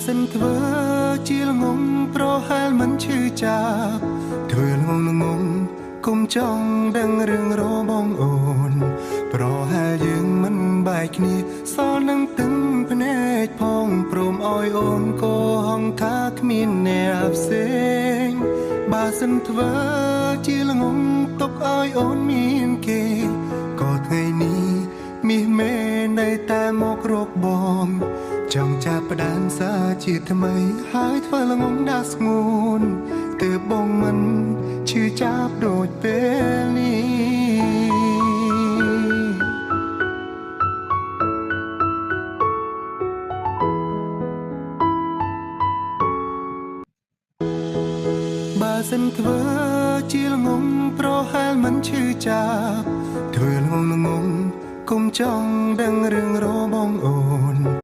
សិនធ្វើជាល្ងងប្រហែលមិនឈឺចាប់ធ្វើល្ងងល្ងងគុំចង់ដឹងរឿងរបងអូនប្រហែលយើងមិនបែកគ្នាសល់នឹងទឹងភ្នែកផងព្រមឲ្យអូនក៏ហងថាគ្មានអ្នកផ្សេងបើសិនធ្វើជាល្ងងទុកឲ្យអូនមានគេក៏ថ្ងៃនេះមាសមេនៅតែមករកបងចង់ចាប់ផ្ដើមសារជាថ្មីហើយធ្វើល្ងងដាក់ស្ងួនទើបបងមិនឈឺចាប់ដូចពេលនេះបើសិនធ្វើជាល្ងងប្រហែលមិនឈឺចាប់ធ្វើល្ងងល្ងងគុំចង់ដឹងរឿងរបងអូ